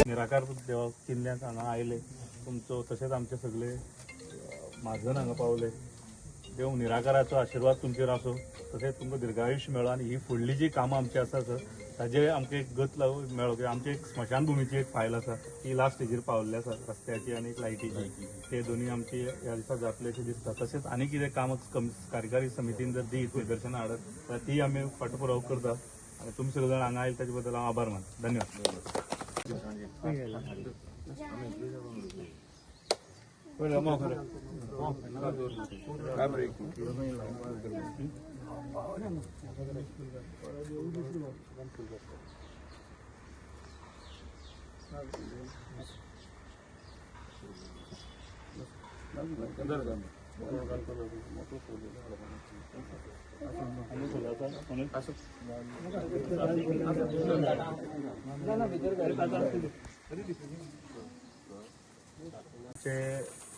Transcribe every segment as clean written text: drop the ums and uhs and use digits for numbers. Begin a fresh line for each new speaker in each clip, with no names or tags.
निराकार देवा किल्ल्यांत हांगा आयले तुमचो, तशेंच आमचे सगळे म्हाजन हांगा पावले. देव निराकाराचो आशिर्वाद तुमचेर आसूं, तशेंच तुमकां दीर्घायुष्य मेळो आनी ही फुडली जी कामां आमची आसा सर, ताजे आमकां एक गत मेळो की आमची एक स्मशानभुमीची एक फायल आसा, ती लास्ट स्टेजीर पावल्ली आसा, रस्त्याची आनी एक लायटीची. ते दोनूय आमची ह्या दिसा जातले अशें दिसता. तशेंच आनी कितें काम कार्यकारी समितीन जर दीत निदर्शनां हाडत जाल्यार ती आमी फाटपुरव करता. आनी तुमी सगळे जाण हांगा आयले ताचे बद्दल हांव आभार मानता. धन्यवाद.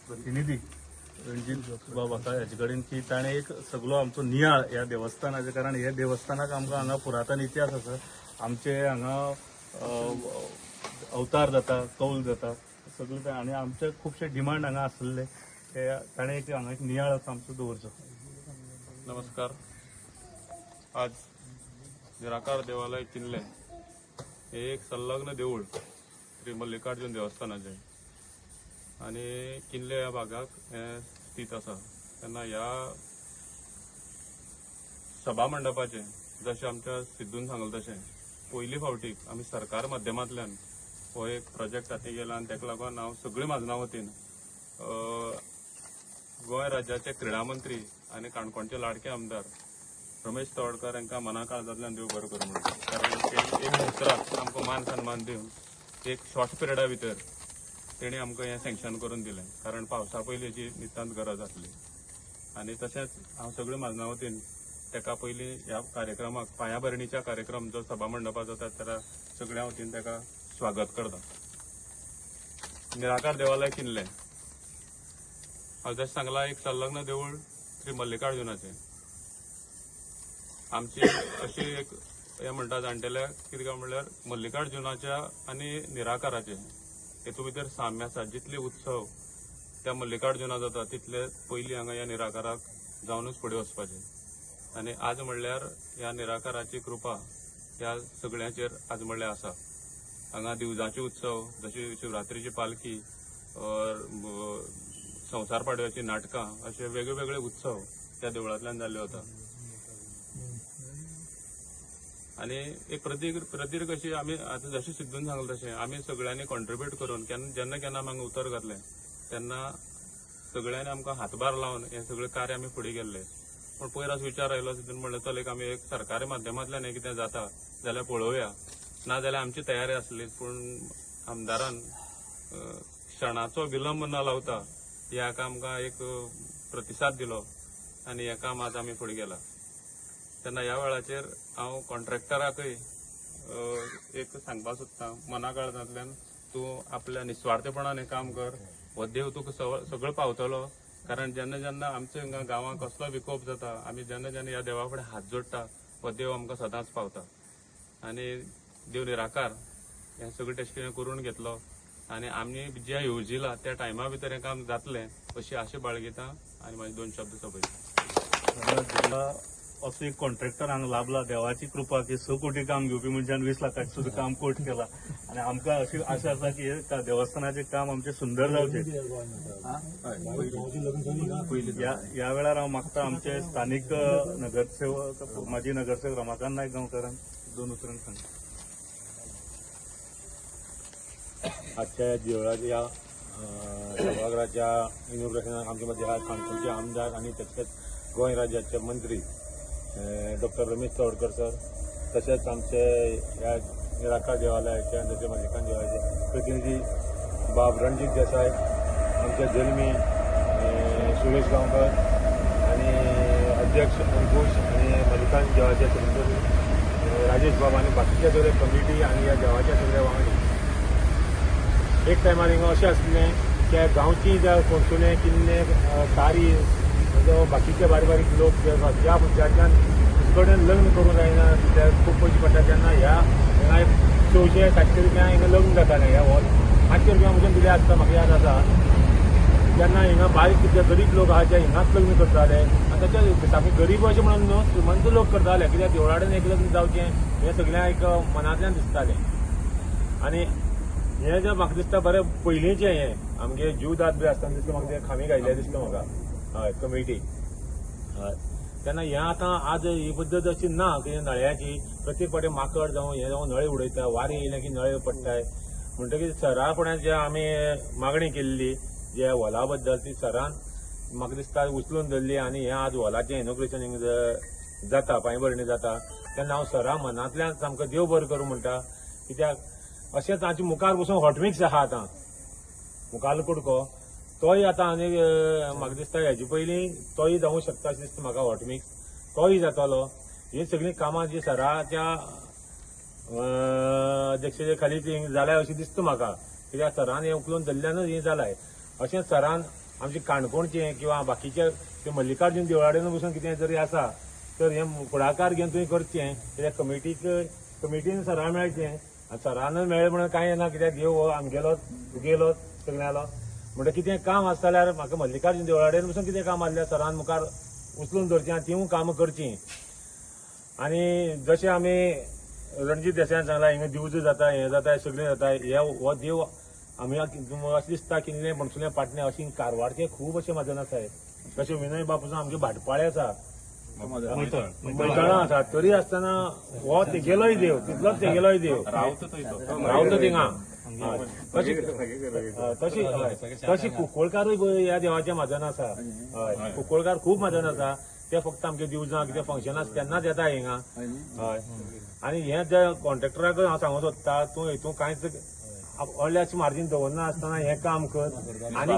प्रतिनिधी रणजीत बाब आसा हेजे कडेन की ताणें एक सगलो आमचो नियाळ ह्या देवस्थानाचे, कारण हे देवस्थानाक आमकां हांगा पुरातन इतिहास आसा. आमचे हांगा अवतार जाता, कौल जाता सगळे, आनी आमचे खुबशे डिमांड हांगा आसले, ते ताणें एक हांगा एक नियाळ असो आमचो दवरचो.
नमस्कार. आज निराकार देवालय किल्ले हे एक संलग्न देवूळ श्री मल्लिकार्जुन देवस्थानाचें आनी किल्ले ह्या भागाक हें स्थित आसा. तेन्ना ह्या सभा मंडपाचें जशें आमच्या सिद्धून सांगलें तशें पयली फावटीक आमी सरकार माध्यमांतल्यान हो एक प्रोजेक्ट हाती गेला आनी ताका लागून हांव सगळीं म्हाजना वतीन गोंय राज्याचे क्रिडा मंत्री आनी काणकोणचे लाडके आमदार रमेश तवडकर हांकां मना काळजांतल्यान देव बरो करूं म्हणटा. कारण ते एक उतराक आमकां मान सन्मान दिवन एक शॉर्ट पिरियडा भितर तेणी आमकां हें सँक्शन करून दिलें, कारण पावसा पयलीं हेची नितांत गरज आसली. आनी तशेंच हांव सगळे म्हाजना वतीन ताका पयलीं ह्या कार्यक्रमाक पांयाभरणीच्या कार्यक्रम जो सभा मंडपात जाता ताका सगळ्यां वतीन ताका स्वागत करता. निराकार देवालय किल्ले हांव जशें सांगलां एक संलग्न देवूळ श्री मल्लिकार्जुनाचें. आमची अशी एक हें म्हणटा जाणटेले कितें काय म्हणल्यार मल्लिकार्जुनाच्या आनी निराकाराचें हेतू भितर साम्य आसा. जितले उत्सव त्या मल्लिकार्जुना जाता तितले पयलीं हांगा ह्या निराकाराक जावनूच फुडें वचपाचें. आनी आज म्हणल्यार ह्या निराकाराची कृपा ह्या सगळ्यांचेर आज म्हणल्यार आसा. हांगा दिवजांचे उत्सव जशी शिवरात्रीची पालखी, संवसार पाडव्याची नाटकां, अशे वेगळे वेगळे उत्सव त्या देवळांतल्यान जाल्ले वता. आनी एक प्रदीर्घ अशी आमी आतां जशें सिद्धून सांगलें तशें आमी सगळ्यांनी कॉन्ट्रिब्यूट करून केन्ना जेन्ना केन्ना आमी हांगा उतर घातलें तेन्ना सगळ्यांनी आमकां हातभार लावन हें सगळें कार्य आमी फुडें गेल्लें. पूण पयर असो विचार आयलो सिद्धून म्हणलें चल एक आमी एक सरकारी माध्यमांतल्यान हें कितें जाता जाल्यार पळोवया, ना जाल्यार आमची तयारी आसली. पूण आमदारान क्षणाचो विलंब न लावता ह्या आमकां एक प्रतिसाद दिलो आनी हें काम आज आमी फुडें गेला. तेन्ना ह्या वेळाचेर हांव कॉन्ट्रॅक्टराकय एक सांगपाक सोदता, मना काळजांतल्यान तूं आपल्या निस्वार्थपणान हें काम कर, हो देव तुका सगळो पावतलो. कारण जेन्ना जेन्ना आमच्या हांगा गांवांत कसलो विकोप जाता आमी जेन्ना जेन्ना ह्या देवा कडेन हात जोडटा हो देव आमकां सदांच पावता. आनी देव निराकार हें सगळें तेशें कितें करून घेतलो आनी आमी जें येवजिलां त्या टायमा भितर हें काम जातलें अशी आशा बाळगिता आनी म्हाजे दोन शब्द सोंपयता.
असो एक कॉन्ट्रॅक्टर हांगा लाभला. देवाची कृपा की 6 कोटी काम घेवपी मनशान 20 लाखाचें सुद्दां काम कोट केला आनी आमकां अशी आशा आसा की हे देवस्थानाचें काम आमचें सुंदर जावचें. ह्या वेळार हांव मागता आमचे स्थानीक नगरसेवक माजी नगरसेवक रमाकांत नायक गांवकारान 2 उतरां सांग.
आजच्या देवळाच्या सभाघराच्या इनॉग्रेशनाक आमचे मदीं आज काणकोणचे आमदार आनी तशेंच गोंय राज्याचे मंत्री डॉक्टर रमेश तवडकर सर, तशेंच आमचे ह्या निराकार देवालयाचे आनी तशें मल्लिकार्जुन देवालयाचे प्रतिनिधी बाब रणजीत देसाय, आमचे जल्मी सुरेश गांवकर आनी अध्यक्ष अंकुश आनी मल्लिकार्जुन देवाचे सेक्रेटरी राजेश बाब आनी बाकीचे सगळे कमिटी आनी ह्या देवाच्या सगळे वांगडी. एक टायमार हिंगा अशें आसलें की गांवची ज्या कोणसुले किन्ने तारी जो बाकीचे बारीक बारीक लोक जे आसा ज्या मनशाच्यान दुसरे कडेन लग्न करूंक जायना कित्याक खूब पयशे पडटा तेन्ना ह्या हिंगा 600-700 रुपया हिंगा लग्न जातालें. ह्या हॉल 500 रुपया म्हज्यान दिले आसता म्हाका याद आसा. तेन्ना हिंगा बारीक कितें गरीब लोक आहा जे हिंगाच लग्न करताले आनी ताच्या सामके गरीब अशें म्हणून न्हू श्रीमंत लोक करताले कित्याक देवळा कडेन एक लग्न जावचें हें सगळ्यांक एक मनांतल्यान दिसतालें. आनी हें जें म्हाका दिसता बरें पयलींचें हें आमगे जीवदाद बी आसतना दिसता म्हाका तें खामी घायिल्लें दिसता म्हाका हय कमिटी हय. तेन्ना हें आतां आज ही पद्दत अशी ना की नळ्याची प्रत्येक फावटी माकड जावं हें जावं नळे उडयता, वारें येयलें की नळे पडटाय. म्हणटकीर सरा फुडें जे आमी मागणी केल्ली जे हॉला बद्दल ती सरान म्हाका दिसता उचलून धरली आनी हें आज हॉलाचें इनॉग्रेशन जाता, पांयभरणी जाता. तेन्ना हांव सरा मनांतल्यान सामको देव बरें करूं म्हणटा कित्याक अशेंच आमच्या मुखार बसून हॉटमिक्स आहा आतां मुखार कुडको तोय आतां आनी म्हाका दिसता हेजे पयलीं तोय जावूंक शकता अशें दिसता म्हाका. हॉटमिक्स तोय जातलो. ही सगळीं कामां जी सराच्या अध्यक्षते खाली ती जाल्या अशें दिसता म्हाका कित्याक सरान हें उखलून धरल्यानूच हें जालाय. अशें सरान आमचे काणकोणचें किंवा बाकीचे ते मल्लिकार्जुन देवळा कडेन बसून कितें जरी आसा तर हें फुडाकार घेवन तुवें करचें कित्याक कमिटीन सरा मेळचें. सरान मेळ्ळें म्हणून कांय ना कित्याक देव हो आमगेलोच तुगेलोच सगळ्यांलो म्हणटा कितें काम आसा जाल्यार म्हाका मल्लिकार्जुन देवळा कडेन बसून कितें काम आसल्यार सरान मुखार उचलून धरचें आनी तिवूय कामां करचीं. आनी जशें आमी रणजीत देसायान सांगलां हिंगा दिवजो जाता हें जाता सगळें जाता हे हो देव आमी अशें दिसता किल्ले पणसुलें पाटणें अशें कारवारचे खूब अशें म्हाजन आसाय. तशें विनय बापूचो आमगे भाटपाळे आसा, मैतळां आसा, तरी आसतना हो तेगेलोय देव तितलोच तेगेलोय देव रावता थिंगा. तशी तशी कुंकळकारूय ह्या देवाचे म्हाजन आसा. हय कुंकळकार खूब म्हाजन आसा. ते फक्त आमगे दिवजां कितें फंक्शन आसा तेन्नाच येता हिंगा. हय आनी हें जे कॉन्ट्रॅक्टराक हांव सांगूंक सोदता तूं हितून कांयच व्हडलें अशें मार्जीन दवरना आसतना हें काम कर आनी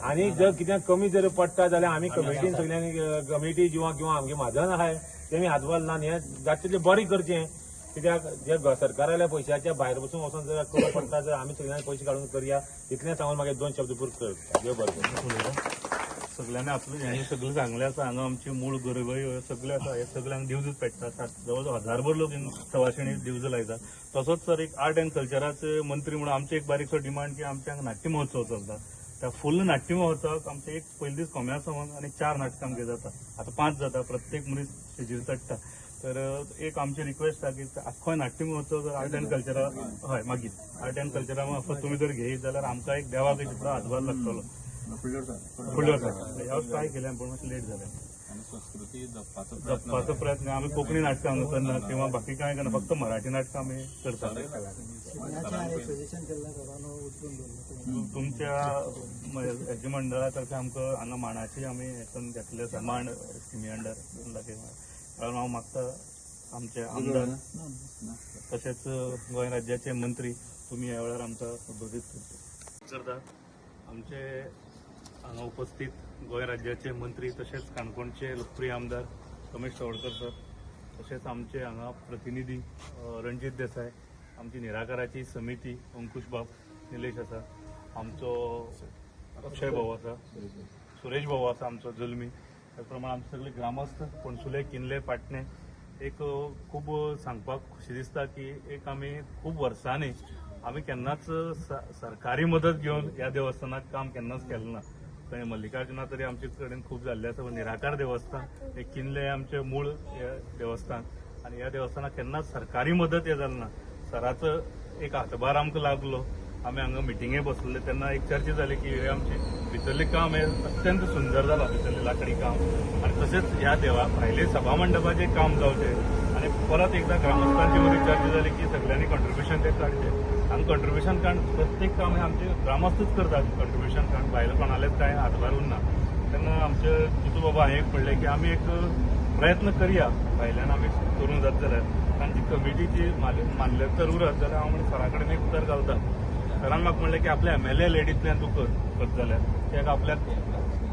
आनी जर कितें कमी जर पडटा जाल्यार आमी कमिटीन सगळ्यांनी कमिटी किंवा किंवा आमगे म्हाजन आहाय तेमी हातभार लावन हें जाता तितलें बरें करचें कित्याक जे सरकाराल्या पयशाच्या भायर बसून वचून जर करूं पडटा जर आमी सगळ्यांनी पयशे काडून करया इतलें सांगून मागीर 2 शब्द पुरो कर. देव बरें करूं.
सगळ्यांनी आपलें हें सगळें सांगलें आसा. हांगा आमची मूळ गरबय सगळें आसा. हे सगळ्यांक दिवजूच पेट्टा. जवळ जवळ 1000 लोक सवाशिणी दिवजो लायता. तसोच सर एक आर्ट अँड कल्चराचे मंत्री म्हणून आमचे एक बारीकसो डिमांड की आमच्या हांगा नाट्य महोत्सव चलता. त्या फुल नाट्य महोत्सवाक आमचे एक पयले दीस कोम्या सवंग आनी 4 नाटकां आमगे जाता. आतां 5 जाता. प्रत्येक मनीस स्टेजीर चडटा. तर एक आमची रिक्वेस्ट आसा की आख्खो नाट्य महोत्सव जर आर्ट अँड कल्चरा हय मागीर आर्ट अँड कल्चरा मार्फत तुमी जर घेयत जाल्यार आमकां एक देवाक तितलो हातभार लागतलो. फुडल्या वर्सा ह्या वर्सा ट्राय केलें पूण मातशें लेट जालें.
संस्कृती
जपपाचो प्रयत्न आमी कोंकणी नाटकां हांगा करना किंवा बाकी कांय करना, फक्त मराठी नाटकां आमी करता. तुमच्या हेजे मंडळा तर्फे आमकां हांगा माणाची आमी हेतून घेतले आसा, मांड स्किमी अंडर 2 लाख. कारण हांव मागता आमचे आमदार तशेंच गोंय राज्याचे मंत्री तुमी ह्या वेळार आमकां उद्बोधीत करता. आमचे हांगा उपस्थित गोंय राज्याचे मंत्री तशेंच काणकोणचे लोकप्रिय आमदार रमेश तवडकर सर, तशेंच आमचे हांगा प्रतिनिधी रणजीत देसाय, आमची निराकाराची समिती अंकुश बाब निलेश आसा, आमचो अक्षय भाऊ आसा, सुरेश भाऊ आसा, आमचो जुलमी, त्याच प्रमाणे आमचे सगळे ग्रामस्थ पणसुले किनले पाटणे. एक खूब सांगपाक खुशी दिसता की एक आमी खूब वर्सांनी आमी केन्नाच सरकारी मदत घेवन ह्या देवस्थानाक काम केन्नाच केलें ना. थंय मल्लिकार्जुना तरी आमचे कडेन खूब जाल्लें आसा, पण निराकार देवस्थान हे किनले आमचें मूळ हे देवस्थान आनी ह्या देवस्थानाक केन्नाच सरकारी मदत हें जालें ना. सराचो एक हातभार आमकां लागलो. आमी हांगा मिटिंगे बसलेले तेन्ना एक चर्चा जाली की हे आमचें भितरलें काम हें अत्यंत सुंदर जालां, भितरलें लाकडी काम, आनी तशेंच ह्या देवा भायले सभा मंडपाचें काम जावचें. आनी परत एकदां ग्रामस्थांचे मदीं चर्चा जाली की सगळ्यांनी कॉन्ट्रिब्युशन तें काडचें. हांगा कॉन्ट्रिब्युशन काड प्रत्येक काम हें आमचे ग्रामस्थूच करतात कॉन्ट्रिब्युशन काड, भायले कोणालेच कांय हातभार उरना. तेन्ना आमचे जितू बाबा हांवें एक म्हणलें की आमी एक प्रयत्न करया भायल्यान आमी करूंक जाता जाल्यार तांची कमिटीची मान्यता तर उरत जाल्यार हांव म्हणलें सरा कडेन एक उतर घालता. सरान म्हाका म्हणलें की आपल्या MLA लेडींतल्यान तूं करत जाल्यार ते आपल्याक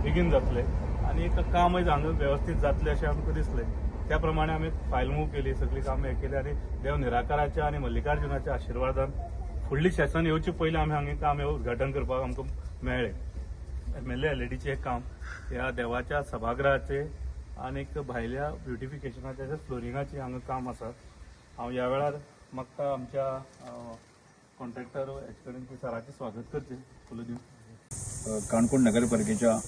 बेगीन जातलें आनी एक कामय हांगा वेवस्थीत जातलें अशें आमकां दिसलें. त्या प्रमाणे आमी फायल मूव केली, सगळीं कामां हें केली आनी देव निराकाराच्या आनी मल्लिकार्जुनाच्या आशिर्वादान फुडली सेशन येवचे पयलीं आमी हांगा काम हें उद्घाटन करपाक आमकां मेळ्ळें. MLA LADचें काम ह्या देवाच्या सभागृहाचें आनीक भायल्या ब्युटिफिकेशनाचें तशेंच फ्लोरिंगाचें हांगा काम आसा. हांव ह्या वेळार म्हाका आमच्या कॉन्ट्रॅक्टर हेचे कडेन की सराचें स्वागत करचें फुलां दिवन.
काणकोण नगरपालिकेच्या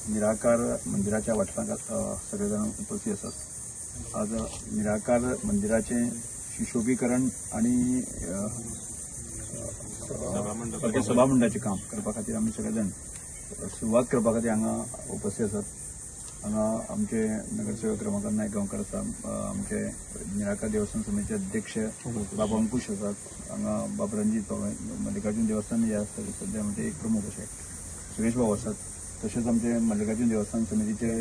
निराकार मंदिराच्या वाठारांत सगळे जाण उपस्थित आसात. आज निराकार मंदिराचें सुशोभीकरण आनी सभामंडपाचें काम करपा खातीर आमी सगळे जाण सुरवात करपा खातीर हांगा उपस्थित आसात. हांगा आमचे नगरसेवक रमाकांत नायक गांवकार आसा, आमचे निराकार देवस्थान समितीचे अध्यक्ष बाब अंकुश आसात, हांगा बाब रणजीत बाबा मल्लिकार्जुन देवस्थान हे आसा सद्या आमचे एक प्रमुख अशे सुरेश बाबू आसात, तशेंच आमचे मल्लिकार्जुन देवस्थान समितीचे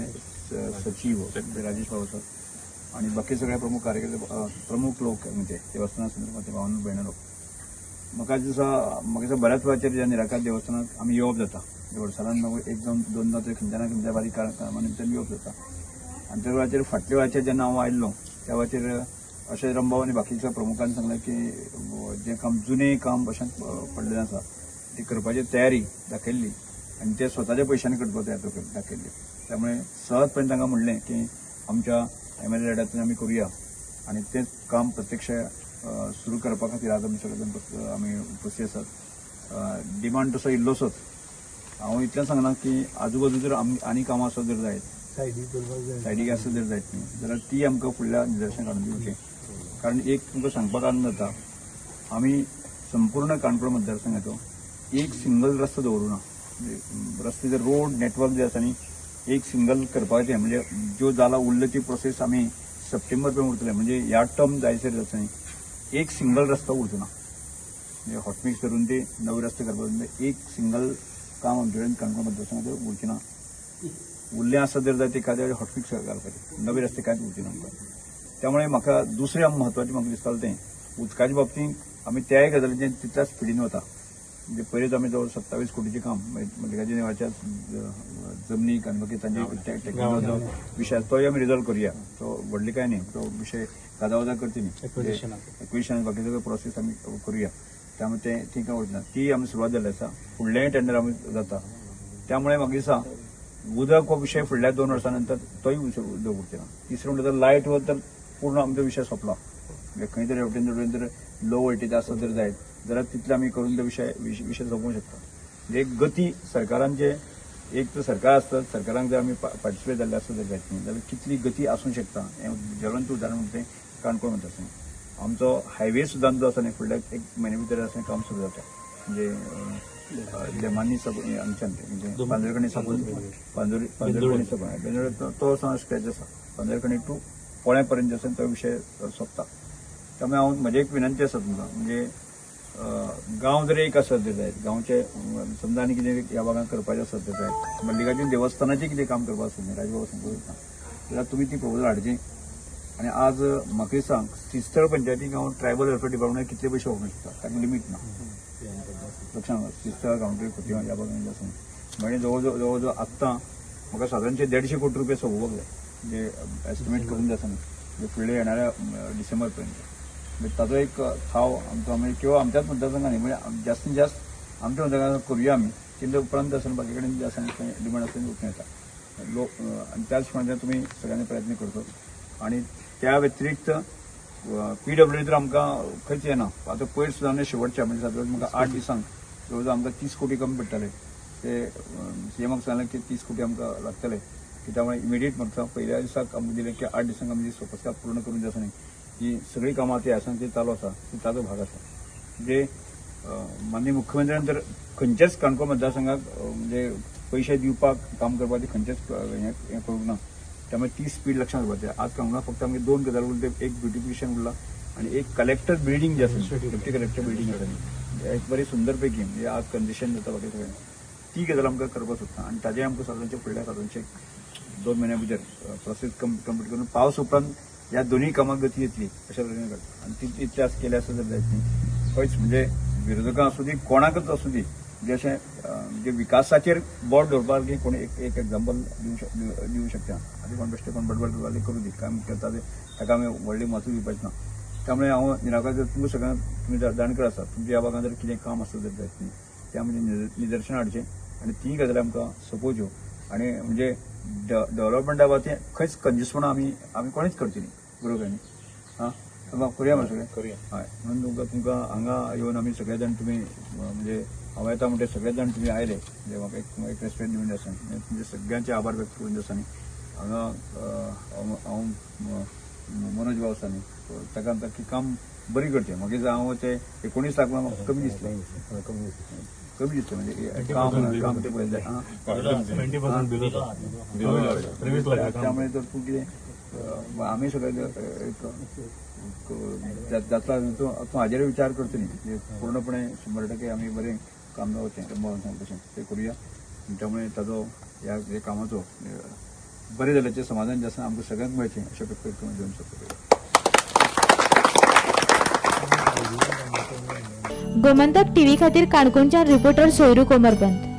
सचीव राजेश बाबू आसात आनी बाकी सगळे प्रमुख कार्यकर्ते प्रमुख लोक म्हणजे देवस्थाना संदर्भात भावन भयणां लोक. म्हाका दिसता बऱ्याच वेळाचेर ह्या निराकार देवस्थानाक आमी येवप जाता, वर्सांत एक जावन दोनदां तरी खंयच्या ना खंयच्या बारीक कामा निमतान येवप जाता. आनी त्या वेळाचेर फाटल्या वेळाचेर जेन्ना हांव आयिल्लो त्या वेळाचेर अशें रंभाव आनी बाकीच्या प्रमुखान सांगलें की जें काम जुनें काम अशें पडलेलें आसा ती करपाची तयारी दाखयल्ली आनी ते स्वताच्या पयशांनी करपाची तयारी दाखयल्ली. त्यामुळे सहजपणे तांकां म्हणलें की आमच्या MLA लेडांतल्यान आमी करुया आनी तें काम प्रत्यक्ष सुरू करपा खातीर आज आमी सगळे जाण आमी उपस्थित आसात. डिमांड तसो इल्लोसोच, हांव इतलें सांगना की आजूबाजू जर आनी कामां आसत जर जायत सायडीक आसत जर जायत न्ही जाल्यार ती आमकां फुडल्या निदर्शनाक हाडून दिवचें. कारण एक तुमकां सांगपाक आनंद जाता, आमी संपूर्ण काणकोण मतदारसंघाचो एक सिंगल रस्तो दवरूं ना. रस्ते जर रोड नेटवर्क जे आसा न्ही एक सिंगल करपाचें म्हणजे ज्यो जाला उरले ती प्रोसेस आमी सप्टेंबर पर्यंत उरतले, म्हणजे ह्या टर्म जायसर जाता न्ही एक सिंगल रस्तो उरचो ना. म्हणजे हॉटमिक्स करून ते नवे रस्ते करपाक एक सिंगल काम आमचे कडेन काणकोण मतदारसंघात उरचें ना. उरलें आसत जर जाय ते एखाद्या हॉटमिक्स घालपाचें, नवे रस्ते कांयच उरचे ना आमकां. त्यामुळे म्हाका दुसरें म्हत्वाचें म्हाका दिसतालें तें उदकाच्या बाबतींत आमी त्याय गजालीचें तितल्याच स्पिडीन वता. म्हणजे पयलींच आमी जवळ 27 कोटीचें काम मल्लिकार्जुन देवाच्या जमनीक आनी बाकी तांचे टेक्निकल विशय तोय आमी रिजॉल्व करुया, तो व्हडली कांय न्ही, तो विशय गादावादा करची न्ही, एक्विजिशन बाकी सगळो प्रोसेस आमी करुया. त्यामुळे तें ती काय वचना, ती आमी सुरवात जाल्ली आसा. फुडलेंय टेंडर आमी जाता. त्यामुळे म्हाका दिसता उदक हो विशय फुडल्या 2 वर्सां नंतर तोय विशय उदक उरचें ना. तिसरें म्हणटा तर लायट हो तर पूर्ण आमचो विशय सोंपला. म्हणजे खंय तरी वटेन जर लो वोल्टेज आसत जर जायत जाल्यार तितले आमी करून तो विशय सोंपोवंक शकता. म्हणजे एक गती सरकारान जे एक तर सरकार आसतात सरकारान जर आमी पार्टिसिपेट जाल्ले आसत जर जायत न्ही जाल्यार कितली गती आसूंक शकता हें ज्वलंत उदाहरण म्हणटा तें काणकोण मतदारसंघ. आमचो हायवे सुद्दां जो आसा न्ही फुडल्या एक म्हयन्या भितर आसा काम सुरू जाता. म्हणजे लेमानी साकून आमच्यान म्हणजे पांजरकणी साकून पांजरकणी साकून बेंदोळे तो स्ट्रेच आसा पांजरकणी टू पोळ्या पर्यंत आसा तो विशय सोंपता. त्यामुळे हांव म्हजी एक विनंती आसा तुमकां, म्हणजे गांव जर एक आसत जर जायत गांवचे समजा आनी कितें ह्या भागांत करपाचें आसत जर जायत मल्लिकार्जुन देवस्थानाचें कितें काम करपाक आसत न्ही राजबाबा सांगता जाल्यार तुमी ती प्रपोजल हाडची. आनी आज म्हाका दिसता श्रीस्थळ पंचायतीक हांव ट्रायबल वेलफेअर डिपार्टमेंटाक कितले पयशे वापरूंक शकता ताका लिमीट ना. लक्षांत श्रीस्थळ गांवठी खोतिगांव ह्या भागांत आसा म्हणजे जवळ जवळ जवळ आत्तां म्हाका सादारणशे 150 कोटी रुपये सोंपोवपाक जाय, म्हणजे एस्टिमेट करून जे आसा न्ही म्हणजे फुडल्या येणाऱ्या डिसेंबर पर्यंत. म्हणजे ताचो एक थाव आमचो आमी किंवा आमच्याच मतदारसंघांनी न्ही म्हणजे जास्तीत जास्त आमच्या मतदारसंघात करुया आमी कितें उपरांत आसा बाकी कडेन जे आसा डिमांड आसा उठून येता लोक. आनी त्याच प्रमाणे तुमी सगळ्यांनी प्रयत्न करचो. आनी त्या व्यतिरिक्त PWD तर आमकां खंयच येना. आतां पयर सुद्दां शेवटच्या म्हणजे सादारण म्हाका 8 दिसांक जवळ जवळ आमकां 30 कोटी कमी पडटाले. ते सीएमाक सांगलें की 30 कोटी आमकां लागतले की त्यामुळे इमिडिएट म्हाका पयल्या दिसाक आमकां दिलें की 8 दिसांक आमी सोपस्कार पूर्ण करून जे आसा न्ही ही सगळीं कामां ती आसा ती चालू आसा ती ताजो भाग आसा. म्हणजे माननीय मुख्यमंत्र्यान तर खंयच्याच काणकोण मतदारसंघाक म्हणजे पयशे दिवपाक काम करपाक ती खंयचेच हें करूंक ना. त्यामुळे ती स्पीड लक्षात दवरपाची. आज काणकोणाक फक्त आमगे 2 गजाल उरले, एक ब्युटिफिकेशन उरला आनी एक कलेक्टर बिल्डींग जी आसा, डेप्टी कलेक्टर बिल्डींग आसा न्ही, एक बरी सुंदर पैकी म्हणजे आज कंजेशन जाता बाकी सगळें, ती गजाल आमकां करपाक सोदता. आनी ताजें आमकां सादारणचें फुडल्या सादारणशें 2 म्हयन्या भितर प्रोसेस कंप्लीट करून पावस उपरांत ह्या दोनूय कामाक गती येतली अशा तरेन करता. आनी ती तितलें आज केलें आसा जाल्यार जायत न्ही खंयच, म्हणजे विरोधकां आसूं दी कोणाकच आसूं दी, म्हणजे अशें म्हणजे विकासाचेर बोट दवरपाक की कोणी एक एक एग्जाम्पल दिवं शकता. आनी कोण बेश्टे कोण बडबड करता करूं दी, काम करता ते ताका आमी व्हडली महत्व दिवपाचें ना. त्यामुळे हांव निराकार तुमकां सगळ्यांक तुमी जाणकार आसा, तुमच्या ह्या भागांत जर कितें काम आसत जर जायत न्ही तें आमी निदर्शन हाडचें आनी ती गजाल आमकां सोंपोवच्यो. आनी म्हणजे डेव्हलपमेंटा बाबतींत खंयच कंजूसपणां आमी कोणेच करची न्ही, बरोबर न्ही? आं करुया मरे सगळें,
करुया.
हय. म्हणून तुमकां हांगा येवन आमी सगळे जाण तुमी म्हणजे हांव येता म्हणटे सगळे जाण तुमी आयले, म्हणजे म्हाका एक रेस्पेक्ट दिवन आसा, तुमचे सगळ्यांचे आभार व्यक्त करून आसा न्ही. हांगा हांव मनोज भाव आसा न्ही, ताका ताकी काम बरी करचें. मागीर हांव ते 19 लाख म्हाका कमी दिसलें, कमी दिसलें म्हणजे काम ते पळयलें.
20% बिलो 23 लाख.
त्यामुळे जर तूं कितें आमी सगळे एक जातला तूं हाजेर विचार करचो न्ही, म्हणजे पूर्णपणे 100% आमी बरें काम जावचें तशें तें करुया. त्यामुळे ताजो ह्या कामाचो बरें जाल्याचें समाधान जें आसा आमकां सगळ्यांक मेळचें अशें प्रकारे दिवन शकता.
गोमंतक टीव्ही खातीर काणकोणच्यान रिपोर्टर सोयरू कोमरपंत.